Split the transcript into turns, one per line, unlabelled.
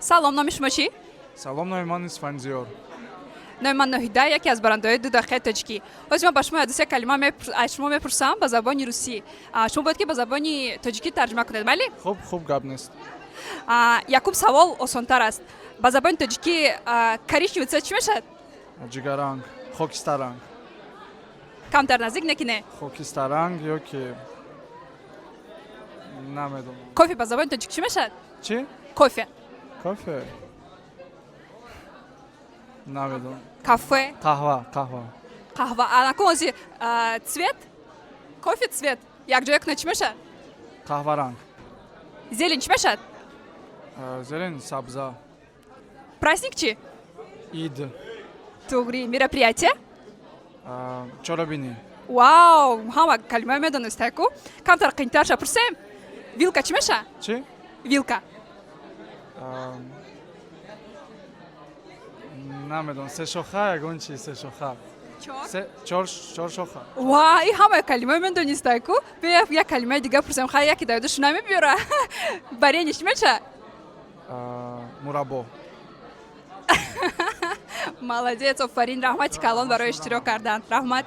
Салом, номи шумо чӣ?
Салом, номи ман Исфандиёр.
Номи ман Ноҳида, яке аз барандаҳои 2 дақиқаи тоҷикӣ. Ҳозир ман ба шумо ду се калима аз шумо мепурсам ба забони русӣ. Шумо бояд ки ба забони тоҷикӣ тарҷума кунед, майли?
Хуб, хуб, гап нест.
Якум савол осонтар аст. Ба забони тоҷикӣ коричневый цвет чӣ мешавад?
Ҷигаранг, хокистаранг.
Камтар наздик, не ки не?
Хокистаранг ё ки намедонам.
Кофе ба забони тоҷикӣ чӣ мешавад?
Чӣ?
Кофе.
Кофе, намедонам.
Кафе.
Қаҳва, қаҳва.
Қаҳва. Анакун ози цвет, кофе, цвет якҷоя кунед, чӣ мешавад?
Қаҳваранг.
Зелень чӣ мешавад?
Зелень, сабза.
Праздник чӣ?
Ид.
Туғри. Мероприятие?
Чорабинӣ.
Вау, ҳама калимаи медонистаку. Камтар қиинтарша пурсем. Вилка чӣ мешавад?
Чӣ?
Вилка.
Намедонам, сешоха, ягон чи сешоха. Чор, чор шоха.
Ва, и ҳама калимаи медонистаку. Бия, як калимаи дига пурсем. Хай, яке дар ёдаш намебиёра. Варенье чӣ мешавад?
Мураббо.
Молодец, офарин, раҳмати калон барои иштирок кардан, раҳмат.